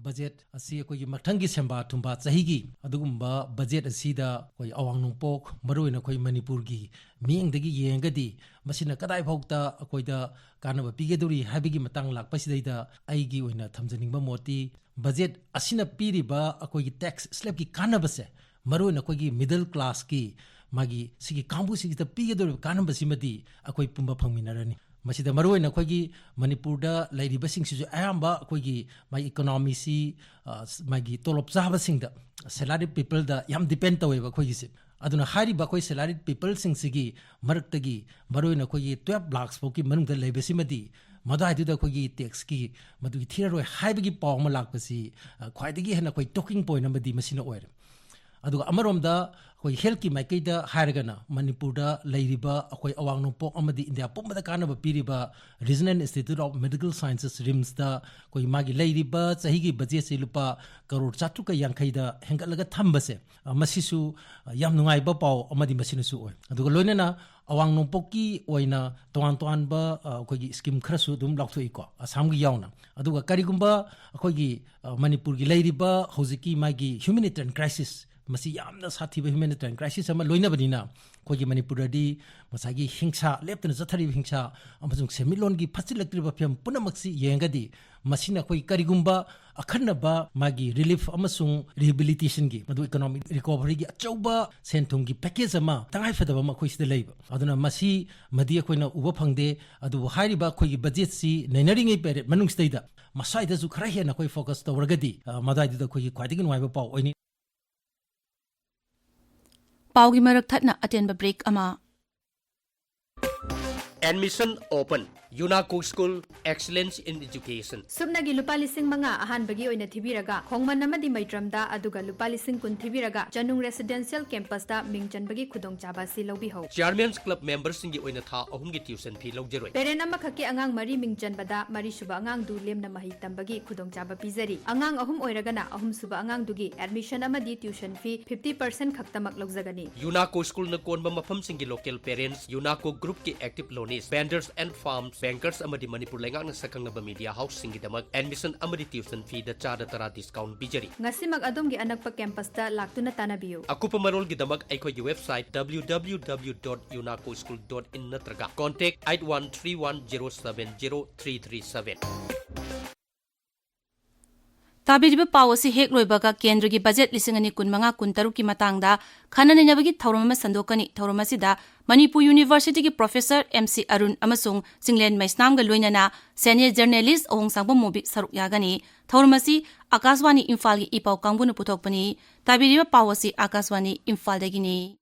ꯕꯖꯦꯠ ꯑꯁꯤ ꯑꯩꯈꯣꯏꯒꯤ ꯃꯊꯪꯒꯤ ꯁꯦꯝꯕꯥ ꯊꯨꯝꯕꯥ ꯆꯍꯤꯒꯤ ꯑꯗꯨꯒꯨꯝꯕ ꯕꯖꯦꯠ ꯑꯁꯤꯗ ꯑꯩꯈꯣꯏ ꯑꯋꯥꯡ ꯅꯣꯡꯄꯣꯛ, ꯃꯔꯨꯑꯣꯏꯅ ꯑꯩꯈꯣꯏ ꯃꯅꯤꯄꯨꯔꯒꯤ ꯃꯤꯠꯌꯦꯡꯗꯒꯤ ꯌꯦꯡꯉꯒꯗꯤ, ꯃꯁꯤꯅ ꯀꯗꯥꯏ ꯐꯥꯎꯗ ꯑꯩꯈꯣꯏꯗ ꯀꯥꯟꯅꯕ ꯄꯤꯒꯗꯧꯔꯤ ꯍꯥꯏꯕꯒꯤ ꯃꯇꯥꯡ ꯂꯥꯛꯄꯁꯤꯗꯩꯗ ꯑꯩꯒꯤ ꯑꯣꯏꯅ ꯊꯝꯖꯅꯤꯡꯕ ꯃꯣꯠꯇꯤ, ꯕꯖꯦꯠ ꯑꯁꯤꯅ ꯄꯤꯔꯤꯕ ꯑꯩꯈꯣꯏꯒꯤ tax slabꯀꯤ ꯀꯥꯟꯅꯕꯁꯦ, ꯃꯔꯨꯑꯣꯏꯅ ꯑꯩꯈꯣꯏꯒꯤ middle classꯀꯤ ꯃꯥꯒꯤ ꯁꯤꯒꯤ ꯀꯥꯡꯕꯨꯁꯤꯡꯁꯤꯗ ꯄꯤꯒꯗꯧꯔꯤꯕ ꯀꯥꯟꯅꯕꯁꯤꯃꯗꯤ ꯑꯩꯈꯣꯏ ꯄꯨꯝꯕ ꯐꯪꯃꯤꯟꯅꯔꯅꯤ꯫ ꯃꯁꯤꯗ ꯃꯔꯨꯑꯣꯏꯅ ꯑꯩꯈꯣꯏꯒꯤ ꯃꯅꯤꯄꯨꯔꯗ ꯂꯩꯔꯤꯕꯁꯤꯡꯁꯤꯁꯨ ꯑꯌꯥꯝꯕ ꯑꯩꯈꯣꯏꯒꯤ ꯃꯥꯒꯤ economyꯁꯤ, ꯑ, ꯃꯥꯒꯤ ꯇꯣꯂꯣꯞ ꯆꯥꯕꯁꯤꯡꯗ, salaried peopleꯗ ꯌꯥꯝ depend ꯇꯧꯋꯦꯕ ꯑꯩꯈꯣꯏꯒꯤꯁꯦ꯫ ꯑꯗꯨꯅ ꯍꯥꯏꯔꯤꯕ ꯑꯩꯈꯣꯏ salaried peopleꯁꯤꯡꯁꯤꯒꯤ ꯃꯔꯛꯇꯒꯤ ꯃꯔꯨꯑꯣꯏꯅ ꯑꯩꯈꯣꯏꯒꯤ twelve lakhs ꯐꯥꯎꯒꯤ ꯃꯅꯨꯡꯗ ꯂꯩꯕꯁꯤꯃꯗꯤ ꯃꯗꯨꯋꯥꯏꯗꯨꯗ ꯑꯩꯈꯣꯏꯒꯤ taxꯀꯤ ꯃꯗꯨꯒꯤ ꯊꯤꯔꯔꯣꯏ ꯍꯥꯏꯕꯒꯤ ꯄꯥꯎ ꯑꯃ ꯂꯥꯛꯄꯁꯤ, ꯑ, ꯈ꯭ꯋꯥꯏꯗꯒꯤ ꯍꯦꯟꯅ ꯑꯩꯈꯣꯏ talking point ꯑꯃꯗꯤ ꯃꯁꯤꯅ ꯑꯣꯏꯔꯦ꯫ ꯑꯗꯨꯒ ꯑꯃꯔꯣꯝꯗ ꯑꯩꯈꯣꯏ healthꯀꯤ ꯃꯥꯏꯀꯩꯗ ꯍꯥꯏꯔꯒꯅ, ꯃꯅꯤꯄꯨꯔꯗ ꯂꯩꯔꯤꯕ ꯑꯩꯈꯣꯏ ꯑꯋꯥꯡ ꯅꯣꯡꯄꯣꯛ ꯑꯃꯗꯤ ꯏꯟꯗꯤꯌꯥ ꯄꯨꯝꯕꯗ ꯀꯥꯟꯅꯕ ꯄꯤꯔꯤꯕ Regional Institute of Medical Sciences, RIMSꯇ ꯑꯩꯈꯣꯏ ꯃꯥꯒꯤ ꯂꯩꯔꯤꯕ ꯆꯍꯤꯒꯤ ꯕꯖꯦꯠꯁꯤ ꯂꯨꯄꯥ ꯀꯔꯣꯔ ꯆꯥꯇ꯭ꯔꯨꯛꯀ ꯌꯥꯡꯈꯩꯗ ꯍꯦꯟꯒꯠꯂꯒ ꯊꯝꯕꯁꯦ, ꯑ, ꯃꯁꯤꯁꯨ, ꯑ, ꯌꯥꯝ ꯅꯨꯡꯉꯥꯏꯕ ꯄꯥꯎ ꯑꯃꯗꯤ ꯃꯁꯤꯅꯁꯨ ꯑꯣꯏ꯫ ꯑꯗꯨꯒ ꯂꯣꯏꯅꯅ ꯑꯋꯥꯡ ꯅꯣꯡꯄꯣꯛꯀꯤ ꯑꯣꯏꯅ ꯇꯣꯉꯥꯟ ꯇꯣꯉꯥꯟꯕ, ꯑ, ꯑꯩꯈꯣꯏꯒꯤ scheme ꯈꯔꯁꯨ ꯑꯗꯨꯝ ꯂꯥꯎꯊꯣꯛꯏꯀꯣ, ꯑꯁꯥꯝꯒꯤ ꯌꯥꯎꯅ꯫ ꯑꯗꯨꯒ ꯀꯔꯤꯒꯨꯝꯕ ꯑꯩꯈꯣꯏꯒꯤ, ꯑ, ꯃꯅꯤꯄꯨꯔꯒꯤ ꯂꯩꯔꯤꯕ ꯍꯧꯖꯤꯛꯀꯤ ꯃꯥꯒꯤ humanitarian crisis, ꯃꯁꯤ ꯌꯥꯝꯅ ꯁꯥꯊꯤꯕ humanitarian crisis ꯑꯃ ꯂꯣꯏꯅꯕꯅꯤꯅ, ꯑꯩꯈꯣꯏꯒꯤ ꯃꯅꯤꯄꯨꯔꯗꯗꯤ ꯉꯁꯥꯏꯒꯤ ꯍꯤꯡꯁꯥ, ꯂꯦꯞꯇꯅ ꯆꯠꯊꯔꯤꯕ ꯍꯤꯡꯁꯥ ꯑꯃꯁꯨꯡ ꯁꯦꯟꯃꯤꯠꯂꯣꯟꯒꯤ ꯐꯠꯆꯤꯜꯂꯛꯇ꯭ꯔꯤꯕ ꯐꯤꯕꯝ ꯄꯨꯝꯅꯃꯛꯁꯤ ꯌꯦꯡꯉꯒꯗꯤ, ꯃꯁꯤꯅ ꯑꯩꯈꯣꯏ ꯀꯔꯤꯒꯨꯝꯕ ꯑꯈꯟꯅꯕ ꯃꯥꯒꯤ relief ꯑꯃꯁꯨꯡ rehabilitationꯒꯤ, ꯃꯗꯨ economic recoveryꯒꯤ ꯑꯆꯧꯕ ꯁꯦꯟ ꯊꯨꯝꯒꯤ package ꯑꯃ ꯇꯉꯥꯏꯐꯗꯕ ꯑꯃ ꯑꯩꯈꯣꯏ ꯁꯤꯗ ꯂꯩꯕ꯫ ꯑꯗꯨꯅ ꯃꯁꯤꯃꯗꯤ ꯑꯩꯈꯣꯏꯅ ꯎꯕ ꯐꯪꯗꯦ꯫ ꯑꯗꯨꯕꯨ ꯍꯥꯏꯔꯤꯕ ꯑꯩꯈꯣꯏꯒꯤ ꯕꯖꯦꯠꯁꯤ ꯅꯩꯅꯔꯤꯉꯩ period ꯃꯅꯨꯡꯁꯤꯗꯩꯗ ꯃꯁ꯭ꯋꯥꯏꯗꯁꯨ ꯈꯔ ꯍꯦꯟꯅ ꯑꯩꯈꯣꯏ focus ꯇꯧꯔꯒꯗꯤ, ꯑ, ꯃꯗꯨꯋꯥꯏꯗꯨꯗ ꯑꯩꯈꯣꯏꯒꯤ ꯈ꯭ꯋꯥꯏꯗꯒꯤ ꯅꯨꯡꯉꯥꯏꯕ ꯄꯥꯎ ꯑꯣꯏꯅꯤ꯫ ꯄꯥꯎꯒꯤ ꯃꯔꯛ ꯊꯠꯅ ꯑꯇꯦꯟꯕ break ꯑꯃ꯫ Admission open. Yunaco School, excellence in education. ꯁꯨꯞꯅꯒꯤ ꯂꯨꯄꯥ ꯂꯤꯁꯤꯡ ꯃꯉꯥ ꯑꯍꯥꯟꯕꯒꯤ ꯑꯣꯏꯅ ꯊꯤꯕꯤꯔꯒ, ꯈꯣꯡꯃꯟ ꯑꯃꯗꯤ ꯃꯩꯇ꯭ꯔꯝꯗ, ꯑꯗꯨꯒ ꯂꯨꯄꯥ ꯂꯤꯁꯤꯡ ꯀꯨꯟ ꯊꯤꯕꯤꯔꯒ, ꯆꯅꯨꯡ Residential Campus ꯇ ꯃꯤꯡ ꯆꯟꯕꯒꯤ ꯈꯨꯗꯣꯡꯆꯥꯕ ꯑꯁꯤ ꯂꯧꯕꯤꯍꯧ꯫ Chairman's Club member ꯁꯤꯡꯒꯤ ꯑꯣꯏꯅ ꯊꯥ ꯑꯍꯨꯝꯒꯤ tuition fee ꯂꯧꯖꯔꯣꯏ꯫ Parent ꯑꯃꯈꯛꯀꯤ ꯑꯉꯥꯡ ꯃꯔꯤ ꯃꯤꯡ ꯆꯟꯕꯗ, ꯃꯔꯤꯁꯨꯕ ꯑꯉꯥꯡꯗꯨ ꯂꯦꯝꯅ ꯃꯍꯩ ꯇꯝꯕꯒꯤ ꯈꯨꯗꯣꯡꯆꯥꯕ ꯄꯤꯖꯔꯤ꯫ ꯑꯉꯥꯡ ꯑꯍꯨꯝ ꯑꯣꯏꯔꯒꯅ, ꯑꯍꯨꯝꯁꯨꯕ ꯑꯉꯥꯡꯗꯨꯒꯤ admission ꯑꯃꯗꯤ tuition fee fifty percent ꯈꯛꯇꯃꯛ ꯂꯧꯖꯒꯅꯤ꯫ Yunaco School ꯅ ꯀꯣꯟꯕ ꯃꯐꯝꯁꯤꯡꯒꯤ local parents, Yunaco Group ꯀꯤ active loanees, vendors and firms, bankers ꯑꯃꯗꯤ ꯃꯅꯤꯄꯨꯔ ꯂꯩꯉꯥꯛꯅ ꯁꯛꯈꯪꯂꯕ media house ꯁꯤꯡꯒꯤꯗꯃꯛ admission ꯑꯃꯗꯤ tuition fee ꯗ ꯆꯥꯗ ꯇꯔꯥ discount ꯄꯤꯖꯔꯤ꯫ ꯉꯁꯤꯃꯛ ꯑꯗꯣꯝꯒꯤ ꯑꯅꯛꯄ campus ꯇ ꯂꯥꯛꯇꯨꯅ ꯇꯥꯟꯅꯕꯤꯌꯨ꯫ ꯑꯀꯨꯞꯄ ꯃꯔꯣꯜꯒꯤꯗꯃꯛ ꯑꯩꯈꯣꯏꯒꯤ website W W W dot yunaco school dot in ꯅꯠꯇ꯭ꯔꯒ contact eight one three one zero seven zero three three seven꯫ ꯇꯥꯕꯤꯔꯤꯕ ꯄꯥꯎ ꯑꯁꯤ ꯍꯦꯛ ꯂꯣꯏꯕꯒ ꯀꯦꯟꯗ꯭ꯔꯒꯤ ꯕꯖꯦꯠ ꯂꯤꯁꯤꯡ ꯑꯅꯤ ꯀꯨꯟꯃꯉꯥ ꯀꯨꯟꯇꯔꯨꯛꯀꯤ ꯃꯇꯥꯡꯗ ꯈꯟꯅ ꯅꯩꯅꯕꯒꯤ ꯊꯧꯔꯝ ꯑꯃ ꯁꯟꯗꯣꯛꯀꯅꯤ꯫ ꯊꯧꯔꯝ ꯑꯁꯤꯗ ꯃꯅꯤꯄꯨꯔ University ꯒꯤ Professor M C ꯑꯔꯨꯟ ꯑꯃꯁꯨꯡ ꯆꯤꯡꯂꯦꯟ ꯃꯩꯁꯅꯥꯝꯒ ꯂꯣꯏꯅꯅ senior journalist ꯑꯍꯣꯡꯁꯥꯡꯕꯝ ꯃꯨꯕꯤ ꯁꯔꯨꯛ ꯌꯥꯒꯅꯤ꯫ ꯊꯧꯔꯝ ꯑꯁꯤ ꯑꯀꯥꯁꯕꯥꯅꯤ ꯏꯝꯐꯥꯜꯒꯤ ꯏ ꯄꯥꯎ ꯀꯥꯡꯕꯨꯅ ꯄꯨꯊꯣꯛꯄꯅꯤ꯫ ꯇꯥꯕꯤꯔꯤꯕ ꯄꯥꯎ ꯑꯁꯤ ꯑꯀꯥꯁꯕꯥꯅꯤ ꯏꯝꯐꯥꯜꯗꯒꯤꯅꯤ꯫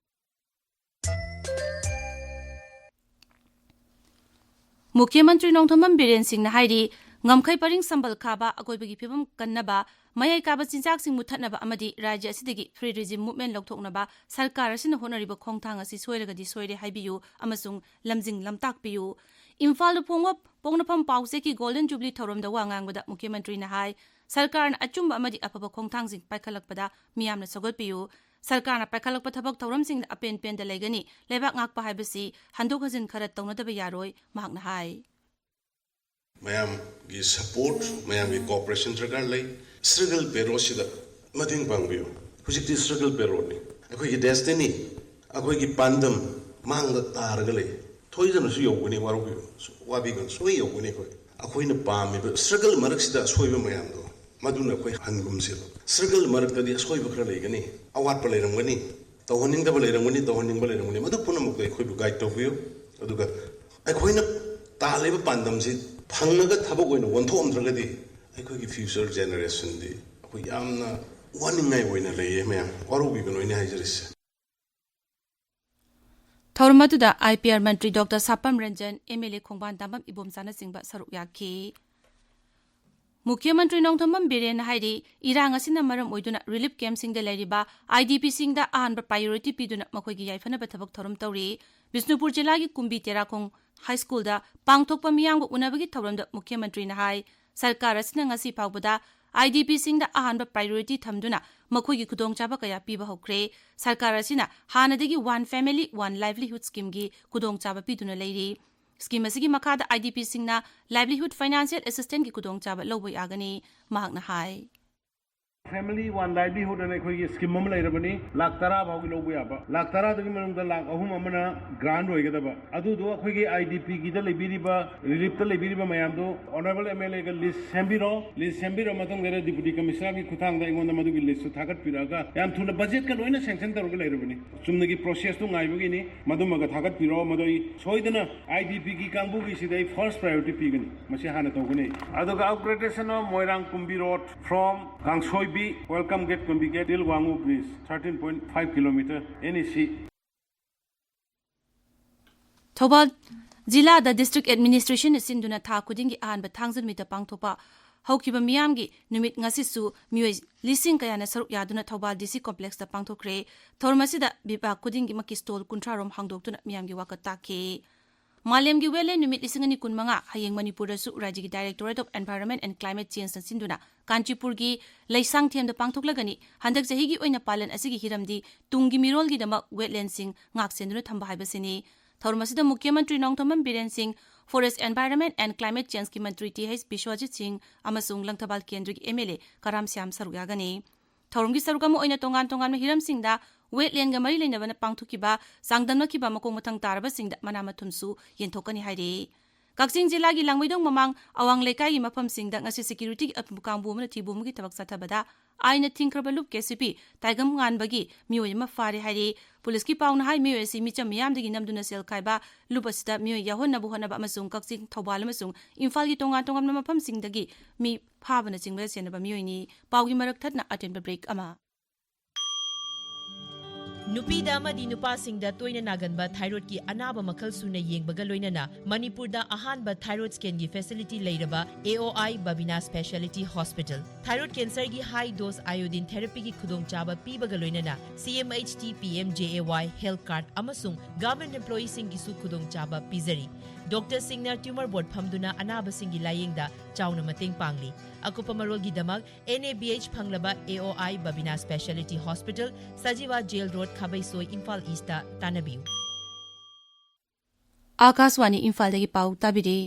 ꯃꯨꯈ꯭ꯌ ꯃꯟꯇ꯭ꯔꯤ ꯅꯣꯡꯊꯣꯝꯕꯝ ꯕꯤꯔꯦꯟ ꯁꯤꯡꯅ ꯍꯥꯏꯔꯤ, ꯉꯝꯈꯩ ꯄꯔꯤꯡ ꯁꯝꯕꯜ ꯈꯥꯕ, ꯑꯀꯣꯏꯕꯒꯤ ꯐꯤꯕꯝ ꯀꯟꯅꯕ, ꯃꯌꯥꯏ ꯀꯥꯕ ꯆꯤꯟꯖꯥꯛꯁꯤꯡ ꯃꯨꯠꯊꯠꯅꯕ ꯑꯃꯗꯤ ꯔꯥꯖ꯭ꯌ ꯑꯁꯤꯗꯒꯤ free regime movement ꯂꯧꯊꯣꯛꯅꯕ ꯁꯔꯀꯥꯔ ꯑꯁꯤꯅ ꯍꯣꯠꯅꯔꯤꯕ ꯈꯣꯡꯊꯥꯡ ꯑꯁꯤ ꯁꯣꯏꯔꯒꯗꯤ ꯁꯣꯏꯔꯦ ꯍꯥꯏꯕꯤꯌꯨ ꯑꯃꯁꯨꯡ ꯂꯝꯖꯤꯡ ꯂꯝꯇꯥꯛꯄꯤꯌꯨ꯫ ꯏꯝꯐꯥꯜꯗ ꯐꯣꯡꯕ ꯄꯣꯛꯅꯐꯝ ꯄꯥꯎꯆꯦꯒꯤ Golden Jubilee ꯊꯧꯔꯝꯗ ꯋꯥ ꯉꯥꯡꯕꯗ ꯃꯨꯈ꯭ꯌ ꯃꯟꯇ꯭ꯔꯤꯅ ꯍꯥꯏ, ꯁꯔꯀꯥꯔꯅ ꯑꯆꯨꯝꯕ ꯑꯃꯗꯤ ꯑꯐꯕ ꯈꯣꯡꯊꯥꯡꯁꯤꯡ ꯄꯥꯏꯈꯠꯂꯛꯄꯗ ꯃꯤꯌꯥꯝꯅ ꯁꯧꯒꯠꯄꯤꯌꯨ꯫ ꯁꯔꯀꯥꯔꯅ ꯄꯥꯏꯈꯠꯂꯛꯄ ꯊꯕꯛ ꯊꯧꯔꯝꯁꯤꯡꯗ ꯑꯄꯦꯟ ꯄꯦꯟꯗ ꯂꯩꯒꯅꯤ꯫ ꯂꯩꯕꯥꯛ ꯉꯥꯛꯄ ꯍꯥꯏꯕꯁꯤ ꯍꯟꯗꯣꯛ ꯍꯟꯖꯤꯟ ꯈꯔ ꯇꯧꯅꯗꯕ ꯌꯥꯔꯣꯏ, ꯃꯍꯥꯛꯅ ꯍꯥꯏ꯫ ꯃꯌꯥꯝꯒꯤ support, ꯃꯌꯥꯝꯒꯤ cooperation ꯗꯔꯀꯥꯔ ꯂꯩ꯫ Struggle period ꯁꯤꯗ ꯃꯇꯦꯡ ꯄꯥꯡꯕꯤꯌꯨ꯫ ꯍꯧꯖꯤꯛꯇꯤ struggle period ꯅꯤ꯫ ꯑꯩꯈꯣꯏꯒꯤ destiny, ꯑꯩꯈꯣꯏꯒꯤ ꯄꯥꯟꯗꯝ ꯃꯥꯡꯗ ꯇꯥꯔꯒ ꯂꯩ꯫ ꯊꯣꯏꯗꯅꯁꯨ ꯌꯧꯒꯅꯤ, ꯋꯥꯔꯧꯕꯤꯒꯅꯨ, ꯋꯥꯕꯤꯒꯅꯨ, ꯁꯣꯏ ꯌꯧꯒꯅꯤ ꯑꯩꯈꯣꯏ꯫ ꯑꯩꯈꯣꯏꯅ ꯄꯥꯝꯃꯤꯕ struggle ꯃꯔꯛꯁꯤꯗ ꯑꯁꯣꯏꯕ ꯃꯌꯥꯝꯗꯣ, ꯃꯗꯨꯅ ꯑꯩꯈꯣꯏ ꯍꯟꯒꯨꯝꯁꯦꯕ꯫ Struggle ꯃꯔꯛꯇꯗꯤ ꯑꯁꯣꯏꯕ ꯈꯔ ꯂꯩꯒꯅꯤ, ꯑꯋꯥꯠꯄ ꯂꯩꯔꯝꯒꯅꯤ, ꯇꯧꯍꯟꯅꯤꯡꯗꯕ ꯂꯩꯔꯝꯒꯅꯤ, ꯇꯧꯍꯟꯅꯤꯡꯕ ꯂꯩꯔꯝꯒꯅꯤ, ꯃꯗꯨ ꯄꯨꯝꯅꯃꯛꯇ ꯑꯩꯈꯣꯏꯕꯨ guide ꯇꯧꯕꯤꯌꯨ꯫ ꯑꯗꯨꯒ ꯑꯩꯈꯣꯏꯅ ꯇꯥꯜꯂꯤꯕ ꯄꯥꯟꯗꯝꯁꯤ ꯐꯪꯉꯒ ꯊꯕꯛ ꯑꯣꯏꯅ ꯑꯣꯟꯊꯣꯛꯑꯝꯗ꯭ꯔꯒꯗꯤ ꯑꯩꯈꯣꯏꯒꯤ future generation ꯗꯤ ꯑꯩꯈꯣꯏ ꯌꯥꯝꯅ ꯋꯥꯅꯤꯡꯉꯥꯏ ꯑꯣꯏꯅ ꯂꯩꯌꯦ꯫ ꯃꯌꯥꯝ ꯋꯥꯔꯧꯕꯤꯒꯅꯨ ꯑꯩꯅ ꯍꯥꯏꯖꯔꯤꯁꯦ꯫ ꯊꯧꯔꯝ ꯑꯗꯨꯗ ꯑꯥꯏ ꯄꯤ ꯑꯥꯔ ꯃꯟꯇ꯭ꯔꯤ doctor Sapam Ranjan, M L A Khongbantabam ꯏꯕꯣꯝꯆꯥꯅꯆꯤꯡꯕ ꯁꯔꯨꯛ ꯌꯥꯈꯤ꯫ ꯃꯨꯈ꯭ꯌ ꯃꯟꯇ꯭ꯔꯤ ꯅꯣꯡꯊꯣꯝꯕꯝ ꯕꯤꯔꯦꯟꯅ ꯍꯥꯏꯔꯤ, ꯏꯔꯥꯡ ꯑꯁꯤꯅ ꯃꯔꯝ ꯑꯣꯏꯗꯨꯅ ꯔꯤꯂꯤꯐ ꯀꯦꯝꯞꯁꯤꯡꯗ ꯂꯩꯔꯤꯕ ꯑꯥꯏ ꯗꯤ ꯄꯤꯁꯤꯡꯗ ꯑꯍꯥꯟꯕ ꯄ꯭ꯔꯥꯏꯌꯣꯔꯤꯇꯤ ꯄꯤꯗꯨꯅ ꯃꯈꯣꯏꯒꯤ ꯌꯥꯏꯐꯅꯕ ꯊꯕꯛ ꯊꯧꯔꯝ ꯇꯧꯔꯤ꯫ ꯕꯤꯁꯅꯨꯄꯨꯔ ꯖꯤꯂꯥꯒꯤ ꯀꯨꯝꯕꯤ ꯇꯦꯔꯥꯈꯣꯡ ꯍꯥꯏ ꯁ꯭ꯀꯨꯜꯗ ꯄꯥꯡꯊꯣꯛꯄ ꯃꯤꯌꯥꯝꯒ ꯎꯅꯕꯒꯤ ꯊꯧꯔꯝꯗ ꯃꯨꯈ꯭ꯌ ꯃꯟꯇ꯭ꯔꯤꯅ ꯍꯥꯏ, ꯁꯔꯀꯥꯔ ꯑꯁꯤꯅ ꯉꯁꯤ ꯐꯥꯎꯕꯗ ꯑꯥꯏ ꯗꯤ ꯄꯤꯁꯤꯡꯗ ꯑꯍꯥꯟꯕ ꯄ꯭ꯔꯥꯏꯌꯣꯔꯤꯇꯤ ꯊꯝꯗꯨꯅ ꯃꯈꯣꯏꯒꯤ ꯈꯨꯗꯣꯡꯆꯥꯕ ꯀꯌꯥ ꯄꯤꯕ ꯍꯧꯈ꯭ꯔꯦ꯫ ꯁꯔꯀꯥꯔ ꯑꯁꯤꯅ ꯍꯥꯟꯅꯗꯒꯤ One Family, One Livelihood ꯁ꯭ꯀꯤꯝꯒꯤ ꯈꯨꯗꯣꯡꯆꯥꯕ ꯄꯤꯗꯨꯅ ꯂꯩꯔꯤ꯫ ꯁ꯭ꯀꯤꯝ ꯑꯁꯤꯒꯤ ꯃꯈꯥꯗ ꯑꯥꯏ ꯗꯤ ꯄꯤꯁꯤꯡꯅ ꯂꯥꯏꯚꯂꯤꯍꯨꯗ ꯐꯥꯏꯅꯥꯟꯁꯤꯌꯦꯜ ꯑꯦꯁꯤꯁꯇꯦꯟꯁꯀꯤ ꯈꯨꯗꯣꯡꯆꯥꯕ ꯂꯧꯕ ꯌꯥꯒꯅꯤ꯫ ꯃꯍꯥꯛꯅ ꯍꯥꯏ, Family One Livelihood ꯑꯅ ꯑꯩꯈꯣꯏꯒꯤ ꯁ꯭ꯀꯤꯝ ꯑꯃ ꯂꯩꯔꯕꯅꯤ, ꯂꯥꯛ ꯇꯔꯥ ꯐꯥꯎꯒꯤ ꯂꯧꯕ ꯌꯥꯕ꯫ ꯂꯥꯛ ꯇꯔꯥꯗꯨꯒꯤ ꯃꯅꯨꯡꯗ ꯂꯥꯛ ꯑꯍꯨꯝ ꯑꯃꯅ ꯒ꯭ꯔꯥꯟꯠ ꯑꯣꯏꯒꯗꯕ꯫ ꯑꯗꯨꯗꯣ ꯑꯩꯈꯣꯏꯒꯤ ꯑꯥꯏ ꯗꯤ ꯄꯤꯒꯤꯗ ꯂꯩꯕꯤꯔꯤꯕ, ꯔꯤꯂꯤꯐꯇ ꯂꯩꯕꯤꯔꯤꯕ ꯃꯌꯥꯝꯗꯣ ꯑꯣꯅꯔꯦꯕꯜ ꯑꯦꯝ ꯑꯦꯜ ꯑꯦꯒ ꯂꯤꯁ ꯁꯦꯝꯕꯤꯔꯣ꯫ ꯂꯤꯁ ꯁꯦꯝꯕꯤꯔ ꯃꯇꯨꯡꯗ ꯗꯤꯄꯨꯇꯤ ꯀꯃꯤꯁꯅꯔꯒꯤ ꯈꯨꯠꯊꯥꯡꯗ ꯑꯩꯉꯣꯟꯗ ꯃꯗꯨꯒꯤ ꯂꯤꯁꯇꯨ ꯊꯥꯒꯠꯄꯤꯔꯛꯑꯒ ꯌꯥꯝ ꯊꯨꯅ ꯕꯖꯦꯠꯀ ꯂꯣꯏꯅ ꯁꯦꯡꯁꯟ ꯇꯧꯔꯒ ꯂꯩꯔꯕꯅꯤ꯫ ꯆꯨꯝꯅꯒꯤ ꯄ꯭ꯔꯣꯁꯦꯁꯇꯨ ꯉꯥꯏꯕꯒꯤꯅꯤ꯫ ꯃꯗꯨꯃꯒ ꯊꯥꯒꯠꯄꯤꯔꯛꯑꯣ꯫ ꯃꯗꯨ ꯑꯩ ꯁꯣꯏꯗꯅ ꯑꯥꯏ ꯗꯤ ꯄꯤꯒꯤ ꯀꯥꯡꯕꯨꯒꯤꯁꯤꯗ ꯑꯩ ꯐꯥꯔꯁ ꯄ꯭ꯔꯥꯏꯌꯣꯔꯤꯇꯤ ꯄꯤꯒꯅꯤ꯫ ꯃꯁꯤ ꯍꯥꯟꯅ ꯇꯧꯒꯅꯤ꯫ ꯑꯗꯨꯒ Upgradation of Moirang Kumbi Road from Kangsoibi Welcome Gate, Kumbi Gate till Wangu Bridge, thirteen point five kilometer, N E C. Thoubal ꯖꯤꯂꯥꯗ ꯗꯤꯁꯇ꯭ꯔꯤꯛ ꯑꯦꯗꯃꯤꯅꯤꯁꯇ꯭ꯔꯦꯁꯟꯅ ꯁꯤꯟꯗꯨꯅ ꯊꯥ ꯈꯨꯗꯤꯡꯒꯤ ꯑꯍꯥꯟꯕ ꯊꯥꯡꯖ ꯅꯨꯃꯤꯠꯇ ꯄꯥꯡꯊꯣꯛꯄ ꯍꯧꯈꯤꯕ ꯃꯤꯌꯥꯝꯒꯤ ꯅꯨꯃꯤꯠ ꯉꯁꯤꯁꯨ ꯃꯤꯑꯣꯏ ꯂꯤꯁꯤꯡ ꯀꯌꯥꯅ ꯁꯔꯨꯛ ꯌꯥꯗꯨꯅ ꯊꯧꯕꯥꯜ ꯗꯤ ꯁꯤ ꯀꯣꯝꯄ꯭ꯂꯦꯛꯁꯇ ꯄꯥꯡꯊꯣꯛꯈ꯭ꯔꯦ꯫ ꯊꯧꯔꯝ ꯑꯁꯤꯗ ꯕꯤꯚꯥꯒ ꯈꯨꯗꯤꯡꯒꯤ ꯃꯛꯀꯤ ꯁ꯭ꯇꯣꯜ ꯀꯨꯟꯊ꯭ꯔꯥ ꯔꯣꯝ ꯍꯥꯡꯗꯣꯛꯇꯨꯅ ꯃꯤꯌꯥꯝꯒꯤ ꯋꯥꯀꯠ ꯇꯥꯈꯤ꯫ ꯃꯥꯂꯦꯝꯒꯤ ꯋꯦꯠꯂꯦꯟ ꯅꯨꯃꯤꯠ ꯂꯤꯁꯤꯡ ꯑꯅꯤ ꯀꯨꯟꯃꯉꯥ ꯍꯌꯦꯡ ꯃꯅꯤꯄꯨꯔꯗꯁꯨ ꯔꯥꯖ꯭ꯌꯒꯤ Directorate of Environment and Climate Changeꯅ ꯁꯤꯟꯗꯨꯅ ꯀꯥꯟꯆꯤꯄꯨꯔꯒꯤ ꯂꯩꯁꯥꯡꯊꯦꯝꯗ ꯄꯥꯡꯊꯣꯛꯂꯒꯅꯤ꯫ ꯍꯟꯗꯛ ꯆꯍꯤꯒꯤ ꯑꯣꯏꯅ ꯄꯥꯂꯟ ꯑꯁꯤꯒꯤ ꯍꯤꯔꯝꯗꯤ ꯇꯨꯡꯒꯤ ꯃꯤꯔꯣꯜꯒꯤꯗꯃꯛ ꯋꯦꯠꯂꯦꯟꯁꯤꯡ ꯉꯥꯛꯁꯦꯟꯗꯨꯅ ꯊꯝꯕ ꯍꯥꯏꯕꯁꯤꯅꯤ꯫ ꯊꯧꯔꯝ ꯑꯁꯤꯗ ꯃꯨꯈ꯭ꯌ ꯃꯟꯇ꯭ꯔꯤ ꯅꯣꯡꯊꯣꯝꯕꯝ ꯕꯤꯔꯦꯟ ꯁꯤꯡ, Forest, Environment and Climate Changeꯀꯤ Mantri T H Biswajit ꯁꯤꯡ ꯑꯃꯁꯨꯡ ꯂꯪꯊꯕꯥꯜ ꯀꯦꯟꯗ꯭ꯔꯒꯤ ꯑꯦꯝ ꯑꯦꯜ ꯑꯦ ꯀꯔꯥꯝ ꯁ꯭ꯌꯥꯝ ꯁꯔꯨꯛ ꯌꯥꯒꯅꯤ꯫ ꯊꯧꯔꯝꯒꯤ ꯁꯔꯨꯛ ꯑꯃ ꯑꯣꯏꯅ ꯇꯣꯉꯥꯟ ꯇꯣꯉꯥꯟꯕ ꯍꯤꯔꯝꯁꯤꯡꯗ ꯋꯦꯠꯂꯦꯟꯒ ꯃꯔꯤ ꯂꯩꯅꯕꯅ ꯄꯥꯡꯊꯣꯛꯈꯤꯕ ꯆꯥꯡꯗꯝꯅꯈꯤꯕ ꯃꯈꯣꯡ ꯃꯊꯪ ꯇꯥꯔꯕꯁꯤꯡꯗ ꯃꯅꯥ ꯃꯊꯨꯝꯁꯨ ꯌꯦꯟꯊꯣꯛꯀꯅꯤ ꯍꯥꯏꯔꯤ꯫ ꯀꯛꯆꯤꯡ ꯖꯤꯂꯥꯒꯤ ꯂꯥꯡꯃꯩꯗꯣꯡ ꯃꯃꯥꯡ ꯑꯋꯥꯡ ꯂꯩꯀꯥꯏꯒꯤ ꯃꯐꯝꯁꯤꯡꯗ ꯉꯁꯤ ꯁꯦꯀ꯭ꯌꯨꯔꯤꯇꯤꯒꯤ ꯑꯄꯨ ꯀꯥꯡꯕꯨ ꯑꯃꯅ ꯊꯤꯕꯣꯡꯕꯒꯤ ꯊꯕꯛ ꯆꯠꯊꯕꯗ ꯑꯥꯏꯟꯅ ꯊꯤꯡꯈ꯭ꯔꯕ ꯂꯨꯞ ꯀꯦ ꯁꯤ ꯄꯤ ꯇꯥꯏꯒꯝ ꯉꯥꯟꯕꯒꯤ ꯃꯤꯑꯣꯏ ꯑꯃ ꯐꯥꯔꯦ ꯍꯥꯏꯔꯤ꯫ ꯄꯨꯂꯤꯁꯀꯤ ꯄꯥꯎꯅ ꯍꯥꯏ, ꯃꯤꯑꯣꯏ ꯑꯁꯤ ꯃꯤꯆꯝ ꯃꯤꯌꯥꯝꯗꯒꯤ ꯅꯝꯗꯨꯅ ꯁꯦꯜ ꯈꯥꯏꯕ ꯂꯨꯞ ꯑꯁꯤꯗ ꯃꯤꯑꯣꯏ ꯌꯥꯎꯍꯟꯅꯕ ꯍꯣꯠꯅꯕ ꯑꯃꯁꯨꯡ ꯀꯛꯆꯤꯡ, ꯊꯧꯕꯥꯜ ꯑꯃꯁꯨꯡ ꯏꯝꯐꯥꯜꯒꯤ ꯇꯣꯉꯥꯟ ꯇꯣꯉꯥꯟꯕ ꯃꯐꯝꯁꯤꯡꯗꯒꯤ ꯃꯤ ꯐꯥꯕꯅꯆꯤꯡꯕꯗ ꯁꯦꯟꯅꯕ ꯃꯤꯑꯣꯏꯅꯤ꯫ ꯄꯥꯎꯒꯤ ꯃꯔꯛ ꯊꯠꯅ ꯑꯇꯦꯟꯕ ꯕ꯭ꯔꯦꯛ ꯑꯃ꯫ ꯅꯨꯄꯤꯗ ꯑꯃꯗꯤ ꯅꯨꯄꯥꯁꯤꯡꯗ ꯇꯣꯏꯅ ꯅꯥꯒꯟꯕ ꯊꯥꯏꯔꯣꯏꯗꯀꯤ ꯑꯅꯥꯕ ꯃꯈꯜ ꯁꯨꯅ ꯌꯦꯡꯕꯒ ꯂꯣꯏꯅꯅ ꯃꯅꯤꯄꯨꯔꯗ ꯑꯍꯥꯟꯕ ꯊꯥꯏꯔꯣꯏꯗ ꯁ꯭ꯀꯦꯟꯒꯤ ꯐꯦꯁꯤꯂꯤꯇꯤ ꯂꯩꯔꯕ A O I Babina speciality hospital. ꯊꯥꯏꯔꯣꯏꯗ ꯀꯦꯟꯁꯔꯒꯤ ꯍꯥꯏ ꯗꯣꯁ ꯑꯥꯏꯑꯣꯗꯤꯟ ꯊꯦꯔꯥꯄꯤꯒꯤ ꯈꯨꯗꯣꯡꯆꯥꯕ ꯄꯤꯕꯒ ꯂꯣꯏꯅꯅ C M H T, P M J A Y health card ꯑꯃꯁꯨꯡ ꯒꯚꯔꯟꯃꯦꯟꯠ ꯑꯦꯝꯄ꯭ꯂꯣꯌꯤꯁꯤꯡꯒꯤꯁꯨ ꯈꯨꯗꯣꯡꯆꯥꯕ ꯄꯤꯖꯔꯤ꯫ ꯗꯣꯛꯇꯔꯁꯤꯡꯅ ꯇ꯭ꯌꯨꯃꯔ ꯕꯣꯔꯗ ꯐꯝꯗꯨꯅ ꯑꯅꯥꯕꯁꯤꯡꯒꯤ ꯂꯥꯌꯦꯡꯗ ꯆꯥꯎꯅ ꯃꯇꯦꯡ ꯄꯥꯡꯂꯤ꯫ ꯑꯀꯨꯞꯄ ꯃꯔꯣꯜꯒꯤꯗꯃꯛ ꯑꯦꯟ ꯑꯦ ꯕꯤ ꯑꯩꯆ ꯐꯪꯂꯕ A O I Babina speciality hospital, Sajiwa jail road, Khabeisoi, Imphal east ꯇꯥꯟꯅꯕꯤꯌꯨ꯫ ꯑꯥꯀꯥꯁꯋꯥꯅꯤ ꯏꯝꯐꯥꯜꯗꯒꯤ ꯄꯥꯎ ꯇꯥꯕꯤꯔꯤ꯫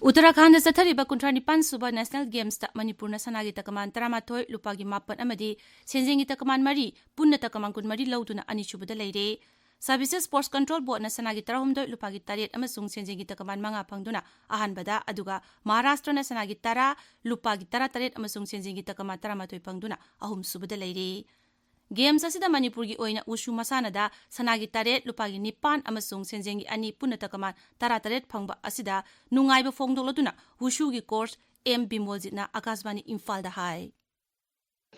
ꯎꯠꯇꯔꯥꯈꯟꯗ ꯆꯠꯊꯔꯤꯕ ꯀꯨꯟꯊ꯭ꯔꯥ ꯅꯤꯄꯥꯟ ꯁꯨꯕ ꯅꯦꯁꯅꯦꯜ ꯒꯦꯝꯁꯇ ꯃꯅꯤꯄꯨꯔꯅ ꯁꯅꯥꯒꯤ ꯇꯀꯃꯥꯟ ꯇꯔꯥꯃꯥꯊꯣꯏ, ꯂꯨꯄꯥꯒꯤ ꯃꯥꯄꯟ ꯑꯃꯗꯤ ꯁꯦꯟꯖꯦꯡꯒꯤ ꯇꯀꯃꯥꯟ ꯃꯔꯤ, ꯄꯨꯟꯅ ꯇꯀꯃꯥꯟ ꯀꯨꯟꯃꯔꯤ ꯂꯧꯗꯨꯅ ꯑꯅꯤꯁꯨꯕꯗ ꯂꯩꯔꯦ꯫ ꯁꯔꯚꯤꯁꯦꯁ ꯁ꯭ꯄꯣꯔꯠꯁ ꯀꯟꯇ꯭ꯔꯣꯜ ꯕꯣꯔꯗꯅ ꯁꯅꯥꯒꯤ ꯇꯔꯥꯍꯨꯝꯗꯣꯏ, ꯂꯨꯄꯥꯒꯤ ꯇꯔꯦꯠ ꯑꯃꯁꯨꯡ ꯁꯦꯟꯖꯦꯡꯒꯤ ꯇꯀꯃꯥꯟ ꯃꯉꯥ ꯐꯪꯗꯨꯅ ꯑꯍꯥꯟꯕꯗ, ꯑꯗꯨꯒ ꯃꯍꯥꯔꯥꯁꯇ꯭ꯔꯅ ꯁꯅꯥꯒꯤ ꯇꯔꯥ, ꯂꯨꯄꯥꯒꯤ ꯇꯔꯥꯇꯔꯦꯠ ꯑꯃꯁꯨꯡ ꯁꯦꯟꯖꯦꯡꯒꯤ ꯇꯀꯃꯥꯟ ꯇꯔꯥꯃꯥꯊꯣꯏ ꯐꯪꯗꯨꯅ ꯑꯍꯨꯝꯁꯨꯕꯗ ꯂꯩꯔꯦ꯫ ꯒꯦꯝꯁ ꯑꯁꯤꯗ ꯃꯅꯤꯄꯨꯔꯒꯤ ꯑꯣꯏꯅ ꯋꯨꯁꯨ ꯃꯁꯥꯟꯅꯗ ꯁꯅꯥꯒꯤ ꯇꯔꯦꯠ, ꯂꯨꯄꯥꯒꯤ ꯅꯤꯄꯥꯟ ꯑꯃꯁꯨꯡ ꯁꯦꯟꯖꯦꯡꯒꯤ ꯑꯅꯤ, ꯄꯨꯟꯅ ꯇꯀꯃꯥꯟ ꯇꯔꯥꯇꯔꯦꯠ ꯐꯪꯕ ꯑꯁꯤꯗ ꯅꯨꯡꯉꯥꯏꯕ ꯐꯣꯡꯗꯣꯛꯂꯗꯨꯅ ꯋꯨꯁꯨꯒꯤ ꯀꯣꯆ ꯑꯦꯝ ꯕꯤꯃꯣꯜꯖꯤꯠꯅ ꯑꯥꯀꯥꯁꯕꯥꯅꯤ ꯏꯝꯐꯥꯜꯗ ꯍꯥꯏ꯫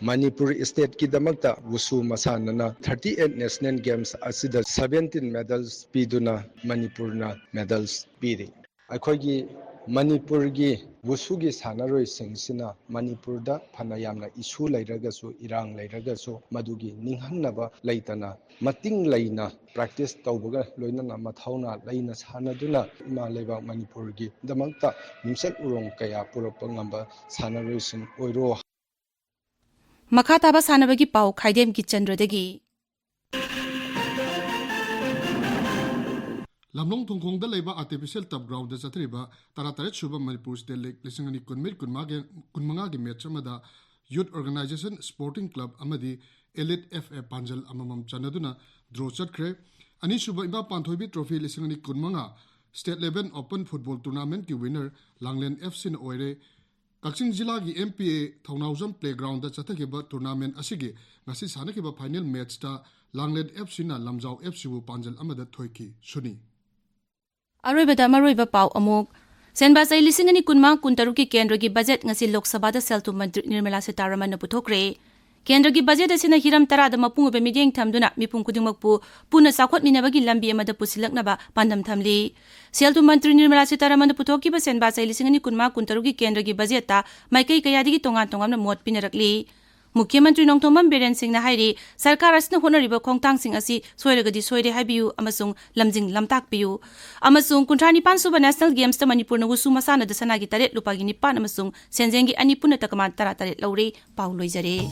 ꯃꯅꯤꯄꯨꯔ ꯁ꯭ꯇꯦꯠꯀꯤꯗꯃꯛꯇ ꯋꯨꯁꯨ ꯃꯁꯥꯟꯅꯅ ꯊꯥꯔꯇꯤ ꯑꯩꯠ ꯅꯦꯁꯅꯦꯜ ꯒꯦꯝꯁ ꯑꯁꯤꯗ ꯁꯕꯦꯟꯇꯤꯟ ꯃꯦꯗꯜꯁ ꯄꯤꯗꯨꯅ ꯃꯅꯤꯄꯨꯔꯅ ꯃꯦꯗꯜꯁ ꯄꯤꯔꯤ꯫ ꯑꯩꯈꯣꯏꯒꯤ ꯃꯅꯤꯄꯨꯔꯒꯤ ꯋꯨꯁꯨꯒꯤ ꯁꯥꯟꯅꯔꯣꯏꯁꯤꯡꯁꯤꯅ ꯃꯅꯤꯄꯨꯔꯗ ꯐꯅ ꯌꯥꯝꯅ ꯏꯁꯨ ꯂꯩꯔꯒꯁꯨ, ꯏꯔꯥꯡ ꯂꯩꯔꯒꯁꯨ, ꯃꯗꯨꯒꯤ ꯅꯤꯡꯍꯟꯅꯕ ꯂꯩꯇꯅ ꯃꯇꯤꯡ ꯂꯩꯅ ꯄ꯭ꯔꯦꯛꯇꯤꯁ ꯇꯧꯕꯒ ꯂꯣꯏꯅꯅ ꯃꯊꯧꯅꯥ ꯂꯩꯅ ꯁꯥꯟꯅꯗꯨꯅ ꯏꯃꯥ ꯂꯩꯕꯥꯛ ꯃꯅꯤꯄꯨꯔꯒꯤꯗꯃꯛꯇ ꯃꯤꯡꯆꯠ ꯎꯔꯣꯡ ꯀꯌꯥ ꯄꯨꯔꯛꯄ ꯉꯝꯕ ꯁꯥꯟꯅꯔꯣꯏꯁꯤꯡ ꯑꯣꯏꯔꯣ꯫ ꯃꯈꯥ ꯇꯥꯕ ꯁꯥꯟꯅꯕꯒꯤ ꯄꯥꯎ ꯈꯥꯏꯗꯦꯝ ꯀꯤꯆꯟꯗ꯭ꯔꯗꯒꯤ꯫ ꯂꯝꯂꯣꯡ ꯊꯣꯡꯈꯣꯡꯗ ꯂꯩꯕ ꯑꯥꯔꯇꯤꯐꯤꯁꯤꯌꯦꯜ ꯇꯔꯐ ꯒ꯭ꯔꯥꯎꯟꯗ ꯆꯠꯊꯔꯤꯕ ꯇꯔꯥꯇꯔꯦꯠ ꯁꯨꯕ ꯃꯅꯤꯄꯨꯔ ꯁ꯭ꯇꯦꯠ ꯂꯤꯒ ꯂꯤꯁꯤꯡ ꯑꯅꯤ ꯀꯨꯟꯃꯔꯤ ꯀꯨꯟꯃꯉꯥꯒꯤ, ꯀꯨꯟꯃꯉꯥꯒꯤ ꯃꯦꯠꯆ ꯑꯃꯗ ꯌꯨꯠ ꯑꯣꯔꯒꯅꯥꯏꯖꯦꯁꯟ ꯁ꯭ꯄꯣꯔꯇꯤꯡ ꯀ꯭ꯂꯕ ꯑꯃꯗꯤ ꯑꯦꯂꯤꯠ ꯑꯦꯐ ꯑꯦ ꯄꯥꯟꯖꯜ ꯑꯃꯃꯝ ꯆꯟꯅꯗꯨꯅ ꯗ꯭ꯔꯣ ꯆꯠꯈ꯭ꯔꯦ꯫ ꯑꯅꯤꯁꯨꯕ ꯏꯃꯥ ꯄꯥꯟꯊꯣꯏꯕꯤ ꯇ꯭ꯔꯣꯐꯤ ꯂꯤꯁꯤꯡ ꯑꯅꯤ ꯀꯨꯟꯃꯉꯥ ꯁ꯭ꯇꯦꯠ ꯂꯦꯚꯦꯜ ꯑꯣꯄꯟ ꯐꯨꯠꯕꯣꯜ ꯇꯣꯔꯅꯥꯃꯦꯟꯠꯀꯤ ꯋꯤꯟꯅꯔ ꯂꯥꯡꯂꯦꯟ ꯑꯦꯐ ꯁꯤꯅ ꯑꯣꯏꯔꯦ꯫ ꯀꯛꯆꯤꯡ ꯖꯤꯂꯥꯒꯤ M P A Thounaojam playground ꯆꯠꯊꯈꯤꯕ ꯇꯣꯔꯅꯥꯃꯦꯟꯠ ꯑꯁꯤꯒꯤ ꯉꯁꯤ ꯁꯥꯟꯅꯈꯤꯕ ꯐꯥꯏꯅꯦꯜ ꯃꯦꯠꯆꯇ ꯂꯥꯡꯂꯦꯟ ꯑꯦꯐ ꯁꯤꯅ ꯂꯝꯖꯥꯎ ꯑꯦꯐ ꯁꯤꯕꯨ ꯄꯥꯟꯖꯜ ꯑꯃꯗ ꯊꯣꯏꯈꯤ꯫ ꯁꯨꯅꯤ꯫ ꯑꯔꯣꯏꯕꯗ ꯃꯔꯨꯑꯣꯏꯕ ꯄꯥꯎ ꯑꯃꯨꯛ꯫ ꯁꯦꯟꯕꯥ ꯆꯍꯤ ꯂꯤꯁꯤꯡ ꯑꯅꯤ ꯀꯨꯟꯃꯉꯥ ꯀꯨꯟꯇꯔꯨꯛꯀꯤ ꯀꯦꯟꯗ꯭ꯔꯒꯤ ꯕꯖꯦꯠ ꯉꯁꯤ ꯂꯣꯛ ꯁꯚꯥꯗ ꯁꯦꯜ ꯊꯨꯝ ꯃꯟꯇ꯭ꯔꯤ ꯅꯤꯔꯃꯂꯥ ꯁꯤꯇꯥꯔꯥꯃꯟꯅ ꯄꯨꯊꯣꯛꯈ꯭ꯔꯦ꯫ ꯀꯦꯟꯗ꯭ꯔꯒꯤ ꯕꯖꯦꯠ ꯑꯁꯤꯅ ꯍꯤꯔꯝ ꯇꯔꯥꯗ ꯃꯄꯨꯡ ꯑꯣꯏꯕ ꯃꯤꯠꯌꯦꯡ ꯊꯝꯗꯨꯅ ꯃꯤꯄꯨꯝ ꯈꯨꯗꯤꯡꯃꯛꯄꯨ ꯄꯨꯟꯅ ꯆꯥꯎꯈꯠꯃꯤꯟꯅꯕꯒꯤ ꯂꯝꯕꯤ ꯑꯃꯗ ꯄꯨꯁꯤꯜꯂꯛꯅꯕ ꯄꯥꯟꯗꯝ ꯊꯝꯂꯤ꯫ ꯁꯦꯜ ꯊꯨꯝ ꯃꯟꯇ꯭ꯔꯤ ꯅꯤꯔꯃꯂꯥ ꯁꯤꯇꯥꯔꯥꯃꯟꯅ ꯄꯨꯊꯣꯛꯈꯤꯕ ꯁꯦꯟꯕꯥ ꯆꯍꯤ ꯂꯤꯁꯤꯡ ꯑꯅꯤ ꯀꯨꯟꯃꯉꯥ ꯀꯨꯟꯇꯔꯨꯛꯀꯤ ꯀꯦꯟꯗ꯭ꯔꯒꯤ ꯕꯖꯦꯠꯇ ꯃꯥꯏꯀꯩ ꯀꯌꯥꯗꯒꯤ ꯇꯣꯉꯥꯟ ꯇꯣꯉꯥꯟꯕ ꯃꯣꯠ ꯄꯤꯅꯔꯛꯂꯤ꯫ ꯃꯨꯈ꯭ꯌ ꯃꯟꯇ꯭ꯔꯤ ꯅꯣꯡꯊꯣꯝꯕꯝ ꯕꯤꯔꯦꯟ ꯁꯤꯡꯅ ꯍꯥꯏꯔꯤ, ꯁꯔꯀꯥꯔ ꯑꯁꯤꯅ ꯍꯣꯠꯅꯔꯤꯕ ꯈꯣꯡꯊꯥꯡꯁꯤꯡ ꯑꯁꯤ ꯁꯣꯏꯔꯒꯗꯤ ꯁꯣꯏꯔꯦ ꯍꯥꯏꯕꯤꯌꯨ ꯑꯃꯁꯨꯡ ꯂꯝꯖꯤꯡ ꯂꯝꯇꯥꯛꯄꯤꯌꯨ꯫ ꯑꯃꯁꯨꯡ ꯀꯨꯟꯊ꯭ꯔꯥ ꯅꯤꯄꯥꯟ ꯁꯨꯕ National Games ꯇ ꯃꯅꯤꯄꯨꯔꯅ ꯋꯨꯁꯨ ꯃꯁꯥꯟꯅꯗ ꯁꯅꯥꯒꯤ ꯇꯔꯦꯠ, ꯂꯨꯄꯥꯒꯤ ꯅꯤꯄꯥꯟ ꯑꯃꯁꯨꯡ ꯁꯦꯟꯖꯦꯡꯒꯤ ꯑꯅꯤ, ꯄꯨꯟꯅ ꯇꯀꯃꯥꯟ ꯇꯔꯥ ꯇꯔꯦꯠ ꯂꯧꯔꯦ꯫ ꯄꯥꯎ ꯂꯣꯏꯖꯔꯦ꯫